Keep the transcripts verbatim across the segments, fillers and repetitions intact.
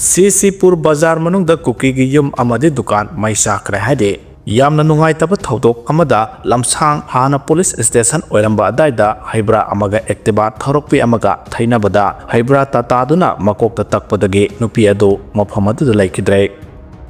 ꯁꯤ ꯁꯤꯄꯨꯔ ꯕꯖꯥꯔ ꯃꯅꯨꯡꯗ ꯀꯨꯀꯤꯒꯤ ꯌꯨꯝ ꯑꯃꯗꯤ ꯗꯨꯀꯥꯟ ꯃꯩ ꯆꯥꯛꯈ꯭ꯔꯦ ꯍꯥꯏꯔꯤ꯫ ꯌꯥꯝꯅ ꯅꯨꯡꯉꯥꯏꯇꯕ ꯊꯧꯗꯣꯛ ꯑꯃꯗ ꯂꯝꯁꯥꯡ ꯍꯥꯟꯅ ꯄꯨꯂꯤꯁ ꯁ꯭ꯇꯦꯁꯟ ꯑꯣꯏꯔꯝꯕ ꯑꯗꯥꯏꯗ ꯍꯩꯕ꯭ꯔꯥ ꯑꯃꯒ ꯑꯦꯛꯇꯤꯚꯥ ꯊꯧꯔꯛꯄꯤ ꯑꯃꯒ ꯊꯩꯅꯕꯗ ꯍꯩꯕ꯭ꯔꯥ ꯇꯥꯇꯥꯗꯨꯅ ꯃꯀꯣꯛꯇ ꯇꯛꯄꯗꯒꯤ ꯅꯨꯄꯤ ꯑꯗꯨ ꯃꯐꯝ ꯑꯗꯨꯗ ꯂꯩꯈꯤꯗ꯭ꯔꯦ꯫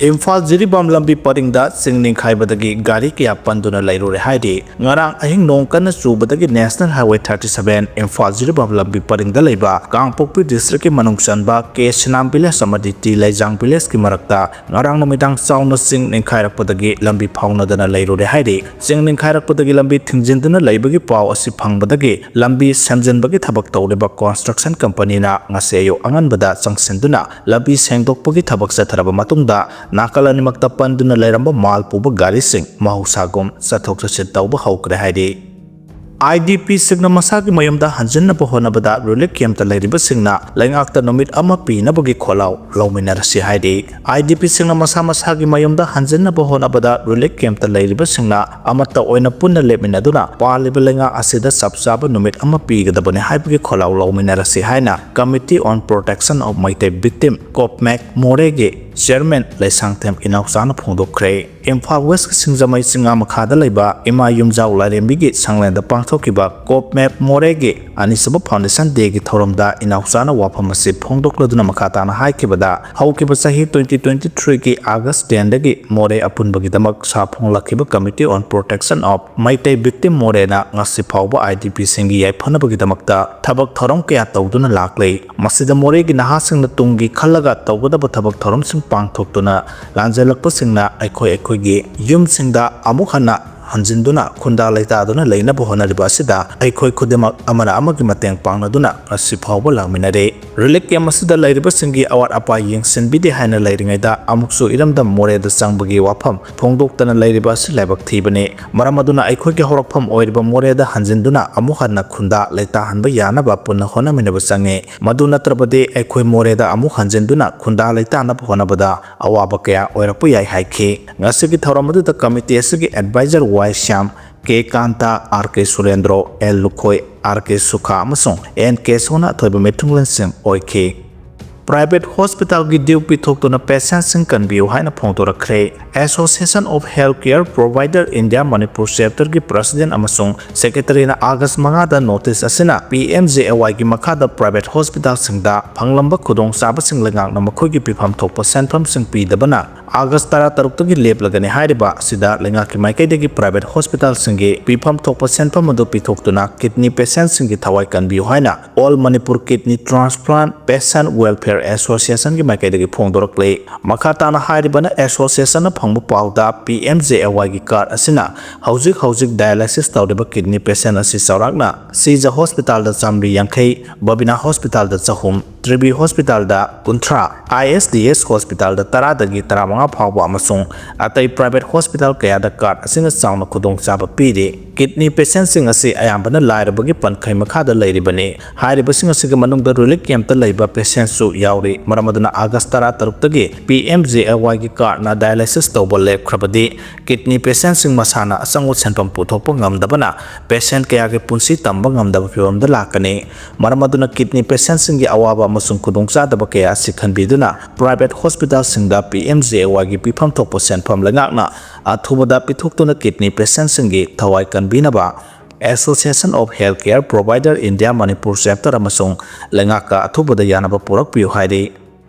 ꯏꯝꯐꯥꯜ ꯖꯤꯔꯤꯕꯥꯝ ꯂꯝꯕꯤ ꯄꯔꯤꯡꯗ ꯆꯤꯡ ꯅꯤꯡꯈꯥꯏꯕꯗꯒꯤ ꯒꯥꯔꯤ ꯀꯌꯥ ꯄꯟꯗꯨꯅ ꯂꯩꯔꯨꯔꯦ ꯍꯥꯏꯔꯤ꯫ ꯉꯔꯥꯡ ꯑꯍꯤꯡ ꯅꯣꯡ ꯀꯟꯅ ꯆꯨꯕꯗꯒꯤ National Highway thirty seven Imphal Jiribam ꯂꯝꯕꯤ ꯄꯔꯤꯡꯗ ꯂꯩꯕ ꯀꯥꯡꯄꯣꯛꯄꯤ district ꯀꯤ ꯃꯅꯨꯡ ꯆꯟꯕ ꯀꯦ ꯁꯤꯅꯥꯝ village ꯑꯃꯗꯤ ꯇꯤ ꯂꯩꯖꯥꯡ village ꯀꯤ ꯃꯔꯛꯇ ꯉꯔꯥꯡ ꯅꯨꯃꯤꯗꯥꯡ ꯆꯥꯎꯅ ꯆꯤꯡ ꯅꯤꯡꯈꯥꯏꯔꯛꯄꯗꯒꯤ ꯂꯝꯕꯤ ꯐꯥꯎꯅꯗꯅ ꯂꯩꯔꯨꯔꯦ ꯍꯥꯏꯔꯤ꯫ ꯆꯤꯡ ꯅꯤꯡꯈꯥꯏꯔꯛꯄꯗꯒꯤ ꯂꯝꯕꯤ ꯊꯤꯡꯖꯤꯟꯗꯨꯅ ꯂꯩꯕꯒꯤ ꯄꯥꯎ ꯑꯁꯤ ꯐꯪꯕꯗꯒꯤ ꯂꯝꯕꯤ ꯁꯦꯝꯖꯤꯟꯕꯒꯤ ꯊꯕꯛ ꯇꯧꯔꯤꯕ construction company ꯅ ꯉꯁꯤ ꯑꯌꯨꯛ ꯑꯉꯟꯕꯗ ꯆꯪꯁꯤꯟꯗꯨꯅ ꯂꯝꯕꯤ ꯁꯦꯡꯗꯣꯛꯄꯒꯤ ꯊꯕꯛ ꯆꯠꯊꯔꯕ ꯃꯇꯨꯡꯗ ꯅꯥꯀꯜ ꯑꯅꯤꯃꯛꯇ ꯄꯟꯗꯨꯅ ꯂꯩꯔꯝꯕ ꯃꯥꯜ ꯄꯨꯕ ꯒꯥꯔꯤꯁꯤꯡ ꯃꯍꯧꯁꯥꯒꯨꯝ ꯆꯠꯊꯣꯛ ꯆꯠꯁꯤꯟ ꯇꯧꯕ ꯍꯧꯈ꯭ꯔꯦ ꯍꯥꯏꯔꯤ꯫ IDP ꯁꯤꯡꯅ ꯃꯁꯥꯒꯤ ꯃꯌꯨꯝꯗ ꯍꯟꯖꯤꯟꯅꯕ ꯍꯣꯠꯅꯕꯗ relief camp ꯇ ꯂꯩꯔꯤꯕꯁꯤꯡꯅ ꯂꯩꯉꯥꯛꯇ ꯅꯨꯃꯤꯠ ꯑꯃ ꯄꯤꯅꯕꯒꯤ ꯈꯣꯜꯂꯥꯎ ꯂꯧꯃꯤꯟꯅꯔꯁꯤ ꯍꯥꯏꯔꯤ꯫ IDP ꯁꯤꯡꯅ ꯃꯁꯥ ꯃꯁꯥꯒꯤ ꯃꯌꯨꯝꯗ ꯍꯟꯖꯤꯟꯅꯕ ꯍꯣꯠꯅꯕꯗ relief camp ꯇ ꯂꯩꯔꯤꯕꯁꯤꯡꯅ ꯑꯃꯠꯇ ꯑꯣꯏꯅ ꯄꯨꯟꯅ ꯂꯦꯞꯃꯤꯟꯅꯗꯨꯅ ꯄꯥꯜꯂꯤꯕ ꯂꯩꯉꯥꯛ ꯑꯁꯤꯗ ꯆꯞ ꯆꯥꯕ ꯅꯨꯃꯤꯠ ꯑꯃ ꯄꯤꯒꯗꯕꯅꯤ ꯍꯥꯏꯕꯒꯤ ꯈꯣꯜꯂꯥꯎ ꯂꯧꯃꯤꯟꯅꯔꯁꯤ ꯍꯥꯏꯅ Committee on Protection of Meitei Victim, COPMAC, ꯃꯣꯔꯦꯒꯤ chairman ꯂꯩꯁꯥꯡꯊꯦꯝ ꯏꯅꯥꯎꯆꯥꯅ ꯐꯣꯡꯗꯣꯛꯈ꯭ꯔꯦ꯫ ꯏꯝꯐꯥꯜ West ꯀꯤ ꯁꯤꯡꯖꯃꯩ ꯆꯤꯡꯉꯥ ꯃꯈꯥꯗ ꯂꯩꯕ ꯏꯃꯥ ꯌꯨꯝꯖꯥꯎ ꯂꯥꯏꯔꯦꯝꯕꯤꯒꯤ ꯁꯪꯂꯦꯟꯗ ꯄꯥꯡꯊꯣꯛꯈꯤꯕ COPMAC ꯃꯣꯔꯦꯒꯤ ꯑꯅꯤꯁꯨꯕ foundation day ꯒꯤ ꯊꯧꯔꯝꯗ ꯏꯅꯥꯎꯆꯥꯅ ꯋꯥꯐꯝ ꯑꯁꯤ ꯐꯣꯡꯗꯣꯛꯂꯗꯨꯅ ꯃꯈꯥ ꯇꯥꯅ ꯍꯥꯏꯈꯤꯕꯗ, ꯍꯧꯈꯤꯕ ꯆꯍꯤ twenty twenty three ꯒꯤ August ten ꯗꯒꯤ ꯃꯣꯔꯦ ꯑꯄꯨꯟꯕꯒꯤꯗꯃꯛ ꯁꯥ ꯐꯣꯡꯂꯛꯈꯤꯕ Committee on Protection of Meitei Victim ꯃꯣꯔꯦꯅ ꯉꯁꯤ ꯐꯥꯎꯕ IDP ꯁꯤꯡꯒꯤ ꯌꯥꯏꯐꯅꯕꯒꯤꯗꯃꯛꯇ ꯊꯕꯛ ꯊꯧꯔꯝ ꯀꯌꯥ ꯇꯧꯗꯨꯅ ꯂꯥꯛꯂꯤ꯫ ꯃꯁꯤꯗ ꯃꯣꯔꯦꯒꯤ ꯅꯍꯥꯁꯤꯡꯅ ꯇꯨꯡꯒꯤ ꯈꯜꯂꯒ ꯇꯧꯒꯗꯕ ꯊꯕꯛ ꯊꯧꯔꯝꯁꯤꯡ ꯄꯥꯡꯊꯣꯛꯇꯨꯅ ꯂꯥꯟꯖꯦꯜꯂꯛꯄꯁꯤꯡꯅ ꯑꯩꯈꯣꯏ ꯑꯩꯈꯣꯏꯒꯤ ꯌꯨꯝꯁꯤꯡꯗ ꯑꯃꯨꯛ ꯍꯟꯅ ꯍꯟꯖꯤꯟꯗꯨꯅ ꯈꯨꯟꯗꯥ ꯂꯩꯇꯥꯗꯨꯅ ꯂꯩꯅꯕ ꯍꯣꯠꯅꯔꯤꯕ ꯑꯁꯤꯗ ꯑꯩꯈꯣꯏ ꯈꯨꯗꯤꯡꯃꯛ ꯑꯃꯅ ꯑꯃꯒꯤ ꯃꯇꯦꯡ ꯄꯥꯡꯅꯗꯨꯅ ꯉꯁꯤ ꯐꯥꯎꯕ ꯂꯥꯛꯃꯤꯟꯅꯔꯤ꯫ Relief camp ꯑꯁꯤꯗ ꯂꯩꯔꯤꯕꯁꯤꯡꯒꯤ ꯑꯋꯥꯠ ꯑꯄꯥ ꯌꯦꯡꯁꯤꯟꯕꯤꯗꯦ ꯍꯥꯏꯅ ꯂꯩꯔꯤꯉꯩꯗ ꯑꯃꯨꯛꯁꯨ ꯏꯔꯝꯗꯝ ꯃꯣꯔꯦꯗ ꯆꯪꯕꯒꯤ ꯋꯥꯐꯝ ꯐꯣꯡꯗꯣꯛꯇꯅ ꯂꯩꯔꯤꯕ ꯑꯁꯤ ꯂꯥꯏꯕꯛ ꯊꯤꯕꯅꯤ꯫ ꯃꯔꯝ ꯑꯗꯨꯅ ꯑꯩꯈꯣꯏꯒꯤ ꯍꯧꯔꯛꯐꯝ ꯑꯣꯏꯔꯤꯕ ꯃꯣꯔꯦꯗ ꯍꯟꯖꯤꯟꯗꯨꯅ ꯑꯃꯨꯛ ꯍꯟꯅ ꯈꯨꯟꯗꯥ ꯂꯩꯇꯥꯍꯟꯕ ꯌꯥꯅꯕ ꯄꯨꯟꯅ ꯍꯣꯠꯅꯃꯤꯟꯅꯕ ꯆꯪꯉꯤ꯫ ꯃꯗꯨ ꯅꯠꯇ꯭ꯔꯕꯗꯤ ꯑꯩꯈꯣꯏ ꯃꯣꯔꯦꯗ ꯑꯃꯨꯛ ꯍꯟꯖꯤꯟꯗꯨꯅ ꯈꯨꯟꯗꯥ ꯂꯩꯇꯥꯅꯕ ꯍꯣꯠꯅꯕꯗ ꯑꯋꯥꯕ ꯀꯌꯥ ꯑꯣꯏꯔꯛꯄ ꯌꯥꯏ ꯍꯥꯏꯈꯤ꯫ ꯉꯁꯤꯒꯤ ꯊꯧꯔꯝ ꯑꯗꯨꯗ committee ꯑꯁꯤꯒꯤ advisor ꯋꯥꯏ ꯁ꯭ꯌꯥꯝ, ꯀꯦ ꯀꯥꯟꯇ, ꯑꯥꯔ ꯀꯦ ꯁꯨꯔꯦꯟꯗ꯭ꯔꯣ, ꯑꯦꯜ ꯂꯨꯈꯣꯏ, ꯑꯥꯔ ꯀꯦ ꯁꯨꯈꯥ ꯑꯃꯁꯨꯡ ꯑꯦꯟ ꯀꯦ ꯁꯣꯅ ꯑꯊꯣꯏꯕ ꯃꯤꯊꯨꯡꯂꯦꯟꯁꯤꯡ ꯑꯣꯏꯈꯤ꯫ Private hospitalꯒꯤ due ꯄꯤꯊꯣꯛꯇꯨꯅ patientꯁꯤꯡ ꯀꯟꯕꯤꯌꯨ ꯍꯥꯏꯅ ꯐꯣꯡꯗꯣꯔꯛꯈ꯭ꯔꯦ꯫ Association of Healthcare Provider India Manipur Chapterꯒꯤ President ꯑꯃꯁꯨꯡ Secretaryꯅ August ꯃꯉꯥꯗ notice ꯑꯁꯤꯅ P M J A Yꯒꯤ ꯃꯈꯥꯗ private hospitalꯁꯤꯡꯗ ꯐꯪꯂꯝꯕ ꯈꯨꯗꯣꯡꯆꯥꯕꯁꯤꯡ ꯂꯩꯉꯥꯛꯅ ꯃꯈꯣꯏꯒꯤ ꯄꯤꯐꯝ ꯊꯣꯛꯄ ꯁꯦꯟꯐꯝꯁꯤꯡ ꯄꯤꯗꯕꯅ August ꯇꯔꯥꯇꯔꯨꯛꯇꯒꯤ ꯂꯦꯞꯂꯒꯅꯤ ꯍꯥꯏꯔꯤꯕ ꯑꯁꯤꯗ ꯂꯩꯉꯥꯛꯀꯤ ꯃꯥꯏꯀꯩꯗꯒꯤ private hospitalꯁꯤꯡꯒꯤ ꯄꯤꯐꯝ ꯊꯣꯛꯄ ꯁꯦꯟꯐꯝ ꯑꯗꯨ ꯄꯤꯊꯣꯛꯇꯨꯅ kidney patientꯁꯤꯡꯒꯤ ꯊꯋꯥꯏ ꯀꯟꯕꯤꯌꯨ ꯍꯥꯏꯅ All Manipur Kidney Transplant Patient Welfare Associationꯒꯤ ꯃꯥꯏꯀꯩꯗꯒꯤ ꯐꯣꯡꯗꯣꯔꯛꯂꯤ꯫ ꯃꯈꯥ ꯇꯥꯅ ꯍꯥꯏꯔꯤꯕꯅ associationꯅ ꯐꯪꯕ ꯄꯥꯎꯗ P M J A Yꯒꯤ card ꯑꯁꯤꯅ ꯍꯧꯖꯤꯛ ꯍꯧꯖꯤꯛ dialysis ꯇꯧꯔꯤꯕ kidney patient ꯑꯁꯤ ꯆꯥꯎꯔꯥꯛꯅ Sija Hospitalꯗ ꯆꯥꯃꯔꯤ ꯌꯥꯡꯈꯩ, Babina Hospitalꯗ ꯆꯍꯨꯝ, Trivi Hospitalꯗ ꯀꯨꯟꯊ꯭ꯔꯥ, I S D S Hospitalꯗ ꯇꯔꯥꯗꯒꯤ ꯇꯔꯥꯃꯉꯥ ꯐꯥꯎꯕ ꯑꯃꯁꯨꯡ ꯑꯇꯩ private hospital ꯀꯌꯥꯗ card ꯑꯁꯤꯅ ꯆꯥꯎꯅ ꯈꯨꯗꯣꯡꯆꯥꯕ ꯄꯤꯔꯤ꯫ Kidney patientꯁꯤꯡ ꯑꯁꯤ ꯑꯌꯥꯝꯕꯅ ꯂꯥꯏꯔꯕꯒꯤ ꯄꯟꯈꯩ ꯃꯈꯥꯗ ꯂꯩꯔꯤꯕꯅꯤ꯫ ꯍꯥꯏꯔꯤꯕꯁꯤꯡ ꯑꯁꯤꯒꯤ ꯃꯅꯨꯡꯗ relief campꯇ ꯂꯩꯕ patientꯁꯨ ꯌꯥꯎꯔꯤ꯫ ꯃꯔꯝ ꯑꯗꯨꯅ August ꯇꯔꯥꯇꯔꯨꯛꯇꯒꯤ P M J A Yꯒꯤ cardꯅ dialysis ꯇꯧꯕ ꯂꯦꯞꯈ꯭ꯔꯕꯗꯤ kidney patientꯁꯤꯡ ꯃꯁꯥꯅ ꯑꯆꯪꯕ ꯁꯦꯟꯐꯝ ꯄꯨꯊꯣꯛꯄ ꯉꯝꯗꯕꯅ patient ꯀꯌꯥꯒꯤ ꯄꯨꯟꯁꯤ ꯇꯝꯕ ꯉꯝꯗꯕ ꯐꯤꯚꯝꯗ ꯂꯥꯛꯀꯅꯤ꯫ ꯃꯔꯝ ꯑꯗꯨꯅ kidney patientꯁꯤꯡꯒꯤ ꯑꯋꯥꯕ ꯑꯃꯁꯨꯡ ꯈꯨꯗꯣꯡꯆꯥꯗꯕ ꯀꯌꯥ ꯑꯁꯤ ꯈꯟꯕꯤꯗꯨꯅ private hospitalꯁꯤꯡꯗ P M J A Yꯒꯤ ꯄꯤꯐꯝ ꯊꯣꯛꯄ ꯁꯦꯟꯐꯝ ꯂꯩꯉꯥꯛꯅ ꯑꯊꯨꯕꯗ ꯄꯤꯊꯣꯛꯇꯨꯅ kidney patientꯁꯤꯡꯒꯤ ꯊꯋꯥꯏ ꯀꯟꯕꯤꯅꯕ Association of Healthcare Provider India Manipur Chapter ꯑꯃꯁꯨꯡ ꯂꯩꯉꯥꯛꯀ ꯑꯊꯨꯕꯗ ꯌꯥꯅꯕ ꯄꯨꯔꯛꯄꯤꯌꯨ ꯍꯥꯏꯔꯤ꯫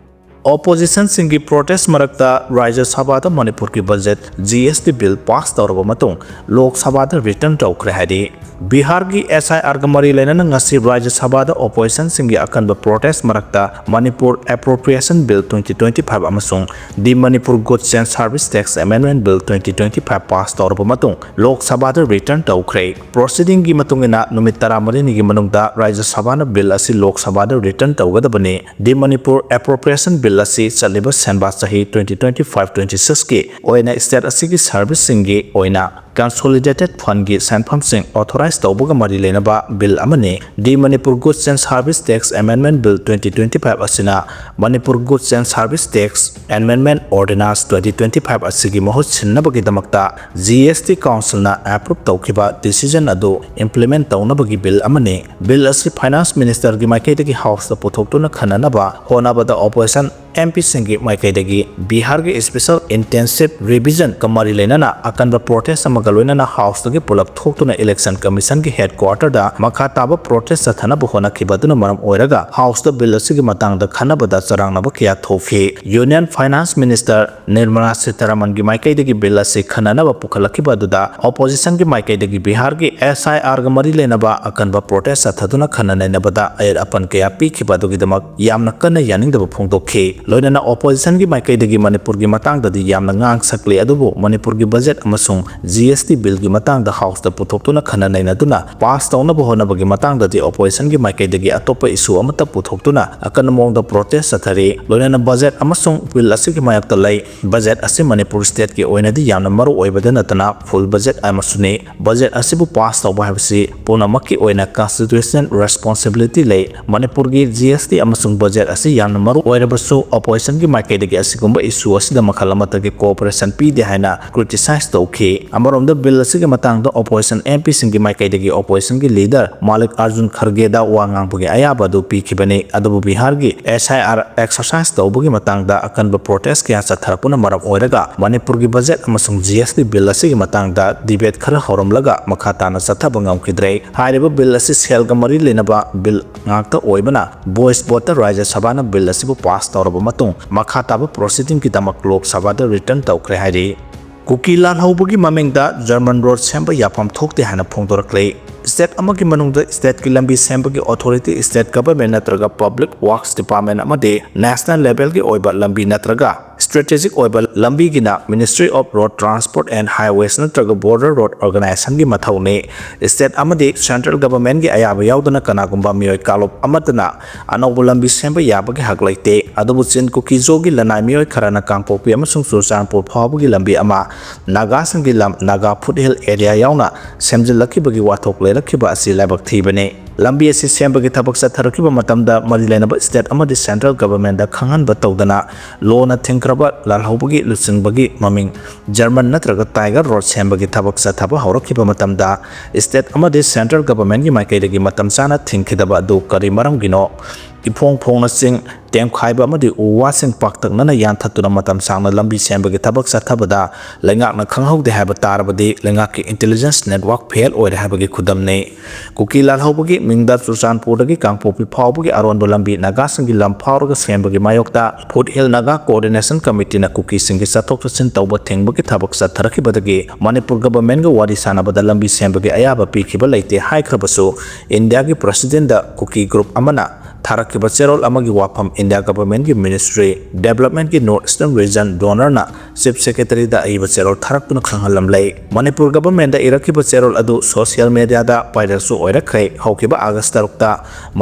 Oppositionꯁꯤꯡꯒꯤ protest ꯃꯔꯛꯇ ꯔꯥꯖ꯭ꯌ ꯁꯚꯥꯗ ꯃꯅꯤꯄꯨꯔꯒꯤ budget G S T bill pass ꯇꯧꯔꯕ ꯃꯇꯨꯡ ꯂꯣꯛ ꯁꯚꯥꯗ return ꯇꯧꯈ꯭ꯔꯦ ꯍꯥꯏꯔꯤ꯫ ꯕꯤꯍꯥꯔꯒꯤ S I Rꯒ ꯃꯔꯤ ꯂꯩꯅꯅ ꯉꯁꯤ ꯔꯥꯖ꯭ꯌ ꯁꯚꯥꯗ oppositionꯁꯤꯡꯒꯤ ꯑꯀꯟꯕ protest ꯃꯔꯛꯇ Manipur Appropriation Bill twenty twenty-five ꯑꯃꯁꯨꯡ The Manipur Goods and Service Tax Amendment Bill twenty twenty-five pass ꯇꯧꯔꯕ ꯃꯇꯨꯡ ꯂꯣꯛ ꯁꯚꯥꯗ return ꯇꯧꯈ꯭ꯔꯦ꯫ Proceedingꯒꯤ ꯃꯇꯨꯡ ꯏꯟꯅ ꯅꯨꯃꯤꯠ ꯇꯔꯥꯃꯔꯤꯅꯤꯒꯤ ꯃꯅꯨꯡꯗ ꯔꯥꯖ꯭ꯌ ꯁꯚꯥꯅ bill ꯑꯁꯤ ꯂꯣꯛ ꯁꯚꯥꯗ return ꯇꯧꯒꯗꯕꯅꯤ꯫ The Manipur Appropriation Bill ꯑꯁꯤ ꯆꯠꯂꯤꯕ ꯁꯦꯟꯕꯥ ꯆꯍꯤ twenty twenty five twenty six ꯀꯤ ꯑꯣꯏꯅ state ꯑꯁꯤꯒꯤ service ꯁꯤꯡꯒꯤ ꯑꯣꯏꯅ consolidated fund ꯒꯤ ꯁꯦꯟꯐꯝꯁꯤꯡ authorize ꯇꯧꯕꯒ ꯃꯔꯤ ꯂꯩꯅꯕ bill ꯑꯃꯅꯤ꯫ The Manipur Goods and Service Tax Amendment Bill twenty twenty five ꯑꯁꯤꯅ Manipur Goods and Service Tax Amendment Ordinance twenty twenty five ꯑꯁꯤꯒꯤ ꯃꯍꯨꯠ ꯁꯤꯟꯅꯕꯒꯤꯗꯃꯛꯇ G S T Council ꯅ approve ꯇꯧꯈꯤꯕ decision ꯑꯗꯨ implement ꯇꯧꯅꯕꯒꯤ bill ꯑꯃꯅꯤ꯫ Bill ꯑꯁꯤ Finance Minister ꯒꯤ ꯃꯥꯏꯀꯩꯗꯒꯤ House ꯇ ꯄꯨꯊꯣꯛꯇꯨꯅ ꯈꯟꯅꯅꯕ ꯍꯣꯠꯅꯕꯗ opposition M P ꯁꯤꯡꯒꯤ ꯃꯥꯏꯀꯩꯗꯒꯤ ꯕꯤꯍꯥꯔꯒꯤ special intensive revision ꯒ ꯃꯔꯤ ꯂꯩꯅꯅ ꯑꯀꯟꯕ protest ꯑꯃꯒ ꯂꯣꯏꯅꯅ House ꯇꯒꯤ ꯄꯨꯂꯞ ꯊꯣꯛꯇꯨꯅ Election Commission ꯒꯤ headquarter ꯗ ꯃꯈꯥ ꯇꯥꯕ protest ꯆꯠꯊꯅꯕ ꯍꯣꯠꯅꯈꯤꯕ ꯑꯗꯨꯅ ꯃꯔꯝ ꯑꯣꯏꯔꯒ House ꯇ bill ꯑꯁꯤꯒꯤ ꯃꯇꯥꯡꯗ ꯈꯟꯅꯕꯗ ꯆꯔꯥꯡꯅꯕ ꯀꯌꯥ ꯊꯣꯛꯈꯤ꯫ Union Finance Minister Nirmala Sitharaman ꯒꯤ ꯃꯥꯏꯀꯩꯗꯒꯤ bill ꯑꯁꯤ ꯈꯟꯅꯅꯕ ꯄꯨꯈꯠꯂꯛꯈꯤꯕ ꯑꯗꯨꯗ opposition ꯒꯤ ꯃꯥꯏꯀꯩꯗꯒꯤ ꯕꯤꯍꯥꯔꯒꯤ S I R ꯒ ꯃꯔꯤ ꯂꯩꯅꯕ ꯑꯀꯟꯕ protest ꯆꯠꯊꯗꯨꯅ ꯈꯟꯅ ꯅꯩꯅꯕꯗ ꯑꯌꯦꯠ ꯑꯄꯟ ꯀꯌꯥ ꯄꯤꯈꯤꯕ ꯑꯗꯨꯒꯤꯗꯃꯛ ꯌꯥꯝꯅ ꯀꯟꯅ ꯌꯥꯅꯤꯡꯗꯕ ꯐꯣꯡꯗꯣꯛꯈꯤ꯫ ꯂꯣꯏꯅꯅ opposition ꯒꯤ ꯃꯥꯏꯀꯩꯗꯒꯤ ꯃꯅꯤꯄꯨꯔꯒꯤ ꯃꯇꯥꯡꯗꯗꯤ ꯌꯥꯝꯅ ꯉꯥꯡ ꯁꯛꯂꯤ, ꯑꯗꯨꯕꯨ ꯃꯅꯤꯄꯨꯔꯒꯤ budget ꯑꯃꯁꯨꯡ G S T bill ꯒꯤ ꯃꯇꯥꯡꯗ House ꯇ ꯄꯨꯊꯣꯛꯇꯨꯅ ꯈꯟꯅ ꯅꯩꯅꯗꯨꯅ pass ꯇꯧꯅꯕ ꯍꯣꯠꯅꯕꯒꯤ ꯃꯇꯥꯡꯗꯗꯤ opposition ꯒꯤ ꯃꯥꯏꯀꯩꯗꯒꯤ ꯑꯇꯣꯞꯄ issue ꯑꯃꯠꯇ ꯄꯨꯊꯣꯛꯇꯨꯅ ꯑꯀꯟꯕ ꯃꯑꯣꯡꯗ protest ꯆꯠꯊꯔꯤ꯫ ꯂꯣꯏꯅꯅ budget ꯑꯃꯁꯨꯡ bill ꯑꯁꯤꯒꯤ ꯃꯥꯌꯣꯛꯇ ꯂꯩ꯫ Budget ꯑꯁꯤ ꯃꯅꯤꯄꯨꯔ state ꯀꯤ ꯑꯣꯏꯅꯗꯤ ꯌꯥꯝꯅ ꯃꯔꯨ ꯑꯣꯏꯕꯗ ꯅꯠꯇꯅ full budget ꯑꯃꯁꯨꯅꯤ꯫ Budget ꯑꯁꯤꯕꯨ pass ꯇꯧꯕ ꯍꯥꯏꯕꯁꯤ ꯄꯨꯝꯅꯃꯛꯀꯤ ꯑꯣꯏꯅ constitutional responsibility ꯂꯩ꯫ ꯃꯅꯤꯄꯨꯔꯒꯤ G S T ꯑꯃꯁꯨꯡ budget ꯑꯁꯤ ꯌꯥꯝꯅ ꯃꯔꯨ ꯑꯣꯏꯔꯕꯁꯨ opposition ꯒꯤ ꯃꯥꯏꯀꯩꯗꯒꯤ ꯑꯁꯤꯒꯨꯝꯕ issue ꯑꯁꯤꯗ ꯃꯈꯜ ꯑꯃꯠꯇꯒꯤ cooperation ꯄꯤꯗꯦ ꯍꯥꯏꯅ criticize ꯇꯧꯈꯤ꯫ ꯑꯃꯔꯣꯝꯗ bill ꯑꯁꯤꯒꯤ ꯃꯇꯥꯡꯗ opposition M P ꯁꯤꯡꯒꯤ ꯃꯥꯏꯀꯩꯗꯒꯤ opposition ꯒꯤ leader ꯃꯥꯂꯤꯛ ꯑꯔꯖꯨꯟ ꯈꯔꯒꯦꯗ ꯋꯥ ꯉꯥꯡꯕꯒꯤ ꯑꯌꯥꯕ ꯑꯗꯨ ꯄꯤꯈꯤꯕꯅꯤ꯫ ꯑꯗꯨꯕꯨ ꯕꯤꯍꯥꯔꯒꯤ S I R exercise ꯇꯧꯕꯒꯤ ꯃꯇꯥꯡꯗ ꯑꯀꯟꯕ protest ꯀꯌꯥ ꯆꯠꯊꯔꯛꯄꯅ ꯃꯔꯝ ꯑꯣꯏꯔꯒ ꯃꯅꯤꯄꯨꯔꯒꯤ budget ꯑꯃꯁꯨꯡ G S T bill ꯑꯁꯤꯒꯤ ꯃꯇꯥꯡꯗ debate ꯈꯔ ꯍꯧꯔꯝꯂꯒ ꯃꯈꯥ ꯇꯥꯅ ꯆꯠꯊꯕ ꯉꯝꯈꯤꯗ꯭ꯔꯦ꯫ ꯍꯥꯏꯔꯤꯕ bill ꯑꯁꯤ ꯁꯦꯜꯒ ꯃꯔꯤ ꯂꯩꯅꯕ bill ꯉꯥꯛꯇ ꯑꯣꯏꯕꯅ voice vote ꯇ ꯔꯥꯖ꯭ꯌ ꯁꯚꯥꯅ bill ꯑꯁꯤꯕꯨ pass ꯇꯧꯔꯕ ꯃꯇꯨꯡ ꯃꯈꯥ ꯇꯥꯕ proceeding ꯒꯤꯗꯃꯛ ꯂꯣꯛ ꯁꯚꯥꯗ return ꯇꯧꯈ꯭ꯔꯦ ꯍꯥꯏꯔꯤ꯫ ꯀꯨꯀꯤ ꯂꯥꯜꯍꯧꯕꯒꯤ ꯃꯃꯤꯡꯗ German road ꯁꯦꯝꯕ ꯌꯥꯐꯝ ꯊꯣꯛꯇꯦ ꯍꯥꯏꯅ ꯐꯣꯡꯗꯣꯔꯛꯂꯦ꯫ ꯁ꯭ꯇꯦꯠ ꯑꯃꯒꯤ ꯃꯅꯨꯡꯗ ꯁ꯭ꯇꯦꯠꯀꯤ ꯂꯝꯕꯤ ꯁꯦꯝꯕꯒꯤ ꯑꯣꯊꯣꯔꯤꯇꯤ ꯁ꯭ꯇꯦꯠ ꯒꯚꯔꯟꯃꯦꯟꯠ ꯅꯠꯇ꯭ꯔꯒ ꯄꯕ꯭ꯂꯤꯛ ꯋꯥꯔꯛꯁ ꯗꯤꯄꯥꯔꯠꯃꯦꯟꯠ ꯑꯃꯗꯤ ꯅꯦꯁꯅꯦꯜ ꯂꯦꯚꯦꯜꯒꯤ ꯑꯣꯏꯕ ꯂꯝꯕꯤ ꯅꯠꯇ꯭ꯔꯒ ꯁ꯭ꯇ꯭ꯔꯦꯇꯦꯖꯤꯛ ꯑꯣꯏꯕ ꯂꯝꯕꯤꯒꯤꯅ Ministry of Road Transport and Highways ꯅꯠꯇ꯭ꯔꯒ Border Road Organisationꯒꯤ ꯃꯊꯧꯅꯤ꯫ ꯁ꯭ꯇꯦꯠ ꯑꯃꯗꯤ ꯁꯦꯟꯇ꯭ꯔꯦꯜ ꯒꯚꯔꯟꯃꯦꯟꯠꯀꯤ ꯑꯌꯥꯕ ꯌꯥꯎꯗꯅ ꯀꯅꯥꯒꯨꯝꯕ ꯃꯤꯑꯣꯏ ꯀꯥꯡꯂꯨꯞ ꯑꯃꯠꯇꯅ ꯑꯅꯧꯕ ꯂꯝꯕꯤ ꯁꯦꯝꯕ ꯌꯥꯕꯒꯤ ꯍꯛ ꯂꯩꯇꯦ꯫ ꯑꯗꯨꯕꯨ ꯆꯤꯟ ꯀꯨꯀꯤ ꯖꯣꯒꯤ ꯂꯅꯥꯏ ꯃꯤꯑꯣꯏ ꯈꯔꯅ ꯀꯥꯡꯄꯣꯛꯄꯤ ꯑꯃꯁꯨꯡ ꯆꯨꯔꯆꯥꯟꯄꯨꯔ ꯐꯥꯎꯕꯒꯤ ꯂꯝꯕꯤ ꯑꯃ ꯅꯥꯒꯥꯁꯤꯡꯒꯤ ꯂꯝ, ꯅꯥꯒꯥ ꯐꯨꯠꯍꯤꯜ ꯑꯦꯔꯤꯌꯥ ꯌꯥꯎꯅ ꯁꯦꯝꯖꯤꯜꯂꯛꯈꯤꯕꯒꯤ ꯋꯥꯊꯣꯛ ꯂꯩꯔꯛꯈꯤꯕ ꯑꯁꯤ ꯂꯥꯏꯕꯛ ꯊꯤꯕꯅꯤ꯫ ꯂꯝꯕꯤ ꯑꯁꯤ ꯁꯦꯝꯕꯒꯤ ꯊꯕꯛ ꯆꯠꯊꯔꯛꯈꯤꯕ ꯃꯇꯝꯗ ꯃꯔꯤ ꯂꯩꯅꯕ ꯁ꯭ꯇꯦꯠ ꯑꯃꯗꯤ ꯁꯦꯟꯇ꯭ꯔꯦꯜ ꯒꯚꯔꯟꯃꯦꯟꯠꯇ ꯈꯪꯍꯟꯕ ꯇꯧꯗꯅ ꯂꯣꯅ ꯊꯤꯡꯈ꯭ꯔꯕ ꯂꯥꯜꯍꯧꯕꯒꯤ ꯂꯨꯆꯤꯡꯕꯒꯤ ꯃꯃꯤꯡ ꯖꯔꯃꯟ ꯅꯠꯇ꯭ꯔꯒ ꯇꯥꯏꯒꯔ ꯔꯣꯗ ꯁꯦꯝꯕꯒꯤ ꯊꯕꯛ ꯆꯠꯊꯕ ꯍꯧꯔꯛꯈꯤꯕ ꯃꯇꯝꯗ ꯁ꯭ꯇꯦꯠ ꯑꯃꯗꯤ ꯁꯦꯟꯇ꯭ꯔꯦꯜ ꯒꯚꯔꯟꯃꯦꯟꯠꯀꯤ ꯃꯥꯏꯀꯩꯗꯒꯤ ꯃꯇꯝ ꯆꯥꯅ ꯊꯤꯡꯈꯤꯗꯕ ꯑꯗꯨ ꯀꯔꯤ ꯃꯔꯝꯒꯤꯅꯣ? ꯏꯐꯣꯡ ꯐꯣꯡꯅ ꯆꯤꯡ ꯇꯦꯝꯈꯥꯏꯕ ꯑꯃꯗꯤ ꯎ ꯋꯥꯁꯤꯡ ꯄꯥꯛꯇꯛꯅꯅ ꯌꯥꯟꯊꯠꯇꯨꯅ ꯃꯇꯝ ꯁꯥꯡꯅ ꯂꯝꯕꯤ ꯁꯦꯝꯕꯒꯤ ꯊꯕꯛ ꯆꯠꯊꯕꯗ ꯂꯩꯉꯥꯛꯅ ꯈꯪꯍꯧꯗꯦ ꯍꯥꯏꯕ ꯇꯥꯔꯕꯗꯤ ꯂꯩꯉꯥꯛꯀꯤ ꯏꯟꯇꯦꯂꯤꯖꯦꯟꯁ ꯅꯦꯠꯋꯥꯔꯛ ꯐꯦꯜ ꯑꯣꯏꯔꯦ ꯍꯥꯏꯕꯒꯤ ꯈꯨꯗꯝꯅꯤ꯫ ꯀꯨꯀꯤ ꯂꯥꯜꯍꯧꯕꯒꯤ ꯃꯤꯡꯗ ꯆꯨꯔꯆꯥꯟꯄꯨꯔꯗꯒꯤ ꯀꯥꯡꯄꯣꯛꯄꯤ ꯐꯥꯎꯕꯒꯤ ꯑꯔꯣꯟꯕ ꯂꯝꯕꯤ ꯅꯥꯒꯥꯁꯤꯡꯒꯤ ꯂꯝ ꯐꯥꯎꯔꯒ ꯁꯦꯝꯕꯒꯤ ꯃꯥꯌꯣꯛꯇ ꯐꯨꯠ ꯍꯤꯜ ꯅꯥꯒꯥ ꯀꯣꯑꯣꯔꯗꯤꯅꯦꯁꯟ ꯀꯃꯤꯇꯤꯅ ꯀꯨꯀꯤꯁꯤꯡꯒꯤ ꯆꯠꯊꯣꯛ ꯆꯠꯁꯤꯟ ꯇꯧꯕ ꯊꯤꯡꯕꯒꯤ ꯊꯕꯛ ꯆꯠꯊꯔꯛꯈꯤꯕꯗꯒꯤ ꯃꯅꯤꯄꯨꯔ ꯒꯚꯔꯟꯃꯦꯟꯠꯒ ꯋꯥꯔꯤ ꯁꯥꯟꯅꯕꯗ ꯂꯝꯕꯤ ꯁꯦꯝꯕꯒꯤ ꯑꯌꯥꯕ ꯄꯤꯈꯤꯕ ꯂꯩꯇꯦ ꯍꯥꯏꯈ꯭ꯔꯕꯁꯨ ꯏꯟꯗꯤꯌꯥꯒꯤ ꯄ꯭ꯔꯦꯁꯤꯗꯦꯟꯠꯗ ꯀꯨꯀꯤ ꯒ꯭ꯔꯨꯞ ꯑꯃꯅ ꯊꯥꯔꯛꯈꯤꯕ ꯆꯦꯔꯣꯜ ꯑꯃꯒꯤ ꯋꯥꯐꯝ ꯏꯟꯗꯤꯌꯥ ꯒꯚꯔꯟꯃꯦꯟꯠꯀꯤ ꯃꯤꯅꯤꯁꯇ꯭ꯔꯤ ꯗꯦꯕꯂꯞꯃꯦꯟꯠꯀꯤ ꯅꯣꯔꯠ ꯏꯁꯇꯔꯟ ꯔꯤꯖꯟ ꯗꯣꯅꯔꯅ ꯆꯤꯐ ꯁꯦꯀ꯭ꯔꯦꯇꯔꯤꯗ ꯑꯏꯕ ꯆꯦꯔꯣꯜ ꯊꯥꯔꯛꯇꯨꯅ ꯈꯪꯍꯜꯂꯝꯂꯦ꯫ ꯃꯅꯤꯄꯨꯔ ꯒꯚꯔꯟꯃꯦꯟꯠꯗ ꯏꯔꯛꯈꯤꯕ ꯆꯦꯔꯣꯜ ꯑꯗꯨ ꯁꯣꯁꯤꯌꯦꯜ ꯃꯦꯗꯤꯌꯥꯗ ꯚꯥꯏꯔꯦꯜꯁꯨ ꯑꯣꯏꯔꯛꯈ꯭ꯔꯦ꯫ ꯍꯧꯈꯤꯕ ꯑꯥꯒꯁ ꯇꯔꯨꯛꯇ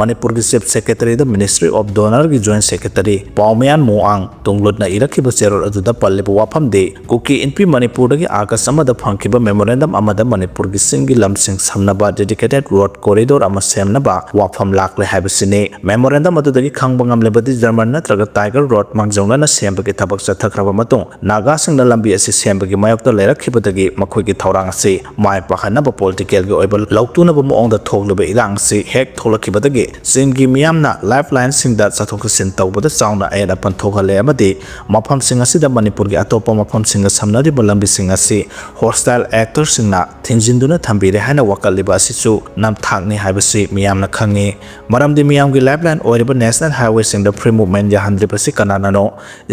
ꯃꯅꯤꯄꯨꯔꯒꯤ ꯆꯤꯐ ꯁꯦꯀ꯭ꯔꯦꯇꯔꯤꯗ ꯃꯤꯅꯤꯁꯇ꯭ꯔꯤ ꯑꯣꯐ ꯗꯣꯅꯔꯒꯤ ꯖꯣꯏꯟꯠ ꯁꯦꯀ꯭ꯔꯦꯇꯔꯤ ꯄꯥꯎꯃꯌꯥꯟ ꯃꯨꯑꯥꯡ ꯇꯨꯡꯂꯨꯠꯅ ꯏꯔꯛꯈꯤꯕ ꯆꯦꯔꯣꯜ ꯑꯗꯨꯗ ꯄꯜꯂꯤꯕ ꯋꯥꯐꯝꯗꯤ ꯀꯨꯀꯤ ꯏꯟꯄꯤ ꯃꯅꯤꯄꯨꯔꯗꯒꯤ ꯑꯥꯒꯁ ꯑꯃꯗ ꯐꯪꯈꯤꯕ ꯃꯦꯃꯣꯔꯦꯟꯗꯝ ꯑꯃꯗ ꯃꯅꯤꯄꯨꯔꯒꯤ ꯆꯤꯡꯒꯤ ꯂꯝꯁꯤꯡ ꯁꯝꯅꯕ ꯗꯦꯗꯤꯀꯦꯇꯦꯗ ꯔꯣꯗ ꯀꯣꯔꯤꯗꯣꯔ ꯑꯃ ꯁꯦꯝꯅꯕ ꯋꯥꯐꯝ ꯂꯥꯛꯂꯦ ꯍꯥꯏꯕꯁꯤꯅꯤ꯫ ꯃꯦꯃꯣꯔꯦꯟꯗꯝ ꯑꯗꯨꯗꯒꯤ ꯈꯪꯕ ꯉꯝꯂꯤꯕꯗꯤ ꯖꯔꯃꯟ ꯅꯠꯇ꯭ꯔꯒ ꯇꯥꯏꯒꯔ ꯔꯣꯗ ꯃꯥꯡꯖꯧꯅꯅ ꯁꯦꯝꯕꯒꯤ ꯊꯕꯛ ꯆꯠꯊꯈ꯭ꯔꯕ ꯃꯇꯨꯡ ꯅꯥꯒꯥꯁꯤꯡꯅ ꯂꯝꯕꯤ ꯑꯁꯤ ꯁꯦꯝꯕꯒꯤ ꯃꯥꯌꯣꯛꯇ ꯂꯩꯔꯛꯈꯤꯕꯗꯒꯤ ꯃꯈꯣꯏꯒꯤ ꯊꯧꯔꯥꯡ ꯑꯁꯤ ꯃꯥꯏ ꯄꯥꯛꯍꯟꯅꯕ ꯄꯣꯂꯤꯇꯤꯀꯦꯜꯒꯤ ꯑꯣꯏꯕ ꯂꯧꯇꯨꯅꯕ ꯃꯑꯣꯡꯗ ꯊꯣꯛꯂꯤꯕ ꯏꯔꯥꯡ ꯑꯁꯤ ꯍꯦꯛ ꯊꯣꯛꯂꯛꯈꯤꯕꯗꯒꯤ ꯆꯤꯡꯒꯤ ꯃꯤꯌꯥꯝꯅ ꯂꯥꯏꯐ ꯂꯥꯏꯟꯁꯤꯡꯗ ꯆꯠꯊꯣꯛ ꯆꯠꯁꯤꯟ ꯇꯧꯕꯗ ꯆꯥꯎꯅ ꯑꯌꯦꯠ ꯑꯄꯟ ꯊꯣꯛꯍꯜꯂꯦ ꯑꯃꯗꯤ ꯃꯐꯝꯁꯤꯡ ꯑꯁꯤꯗ ꯃꯅꯤꯄꯨꯔꯒꯤ ꯑꯇꯣꯞꯄ ꯃꯐꯝꯁꯤꯡꯒ ꯁꯝꯅꯔꯤꯕ ꯂꯝꯕꯤꯁꯤꯡ ꯑꯁꯤ ꯍꯣꯁꯇꯥꯏꯜ ꯑꯦꯛꯇꯔꯁꯤꯡꯅ ꯊꯤꯡꯖꯤꯟꯗꯨꯅ ꯊꯝꯕꯤꯔꯦ ꯍꯥꯏꯅ ꯋꯥꯀꯠꯂꯤꯕ ꯑꯁꯤꯁꯨ ꯅꯝꯊꯥꯛꯅꯤ ꯍꯥꯏꯕꯁꯤ ꯃꯤꯌꯥꯝꯅ ꯈꯪꯉꯤ꯫ ꯃꯔꯝꯗꯤ ꯃꯤꯌꯥꯝꯒꯤ ꯂꯥꯏꯐ ꯄ꯭ꯂꯥꯟ ꯑꯣꯏꯔꯤꯕ ꯅꯦꯁꯅꯦꯜ ꯍꯥꯏꯋꯦꯁꯤꯡꯗ ꯐ꯭ꯔꯤ ꯃꯨꯚꯃꯦꯟ ꯌꯥꯍꯟꯗ꯭ꯔꯤꯕꯁꯤ ꯀꯅꯥꯅꯅꯣ?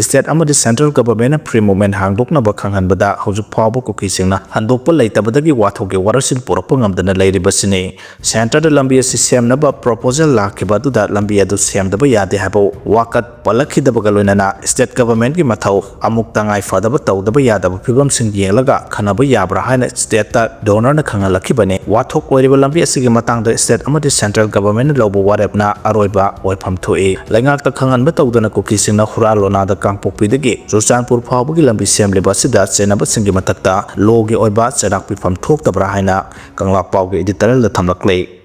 ꯁ꯭ꯇꯦꯠ ꯑꯃꯗꯤ ꯁꯦꯟꯇ꯭ꯔꯦꯜ ꯒꯚꯔꯟꯃꯦꯟꯠꯅ ꯐ꯭ꯔꯤ ꯃꯨꯚꯃꯦꯟꯠ ꯍꯥꯡꯗꯣꯛꯅꯕ ꯈꯪꯍꯟꯕꯗ ꯍꯧꯖꯤꯛ ꯐꯥꯎꯕ ꯀꯨꯀꯤꯁꯤꯡꯅ ꯍꯟꯗꯣꯛꯄ ꯂꯩꯇꯕꯗꯒꯤ ꯋꯥꯊꯣꯛꯀꯤ ꯋꯥꯔꯣꯏꯁꯤꯟ ꯄꯨꯔꯛꯄ ꯉꯝꯗꯅ ꯂꯩꯔꯤꯕꯁꯤꯅꯤ꯫ ꯁꯦꯟꯇꯔꯗ ꯂꯝꯕꯤ ꯑꯁꯤ ꯁꯦꯝꯅꯕ ꯄ꯭ꯔꯣꯄꯣꯖꯦꯜ ꯂꯥꯛꯈꯤꯕ ꯑꯗꯨꯗ ꯂꯝꯕꯤ ꯑꯗꯨ ꯁꯦꯝꯗꯕ ꯌꯥꯗꯦ ꯍꯥꯏꯕ ꯋꯥꯀꯠ ꯄꯜꯂꯛꯈꯤꯗꯕꯒ ꯂꯣꯏꯅꯅ ꯁ꯭ꯇꯦꯠ ꯒꯚꯔꯟꯃꯦꯟꯠꯀꯤ ꯃꯊꯧ ꯑꯃꯨꯛ ꯇꯉꯥꯏ ꯐꯗꯕ ꯇꯧꯗꯕ ꯌꯥꯗꯕ ꯐꯤꯕꯝꯁꯤꯡ ꯌꯦꯡꯂꯒ ꯈꯟꯅꯕ ꯌꯥꯕ꯭ꯔꯥ ꯍꯥꯏꯅ ꯁ꯭ꯇꯦꯠꯇ ꯗꯣꯅꯔꯅ ꯈꯪꯍꯜꯂꯛꯈꯤꯕꯅꯤ꯫ ꯋꯥꯊꯣꯛ ꯑꯣꯏꯔꯤꯕ ꯂꯝꯕꯤ ꯑꯁꯤꯒꯤ ꯃꯇꯥꯡꯗ ꯁ꯭ꯇꯦꯠ ꯑꯃꯗꯤ ꯁꯦꯟꯇ꯭ꯔꯦꯜ ꯒꯚꯔꯟꯃꯦꯟꯠꯅ ꯂꯧꯕ ꯋꯥꯔꯦꯞꯅ ꯑꯔꯣꯏꯕ ꯑꯣꯏꯐꯝ ꯊꯣꯛꯏ꯫ ꯂꯩꯉꯥꯛꯇ ꯈꯪꯍꯟꯕ ꯇꯧꯗꯅ ꯀꯨꯀꯤꯁꯤꯡꯅ ꯍꯨꯔꯥꯟ ꯂꯣꯅꯥꯗ ꯀꯥꯡꯄꯣꯛꯄꯤꯗꯒꯤ ꯆꯨꯔꯆꯥꯟꯄꯨꯔ ꯐꯥꯎꯕꯒꯤ ꯂꯝꯕꯤ ꯁꯦꯝꯂꯤꯕ ꯑꯁꯤꯗ ꯆꯦꯟꯅꯕꯁꯤꯡꯒꯤ ꯃꯊꯛꯇ ꯂꯣꯒꯤ ꯑꯣꯏꯕ ꯆꯩꯔꯥꯛ ꯄꯤꯐꯝ ꯊꯣꯛꯇꯕ꯭ꯔꯥ ꯍꯥꯏꯅ ꯀꯪꯂꯥ ꯄꯥꯎꯒꯤ ꯏꯗꯤꯇꯣꯔꯤꯌꯦꯜꯗ ꯊꯝꯂꯛꯂꯤ꯫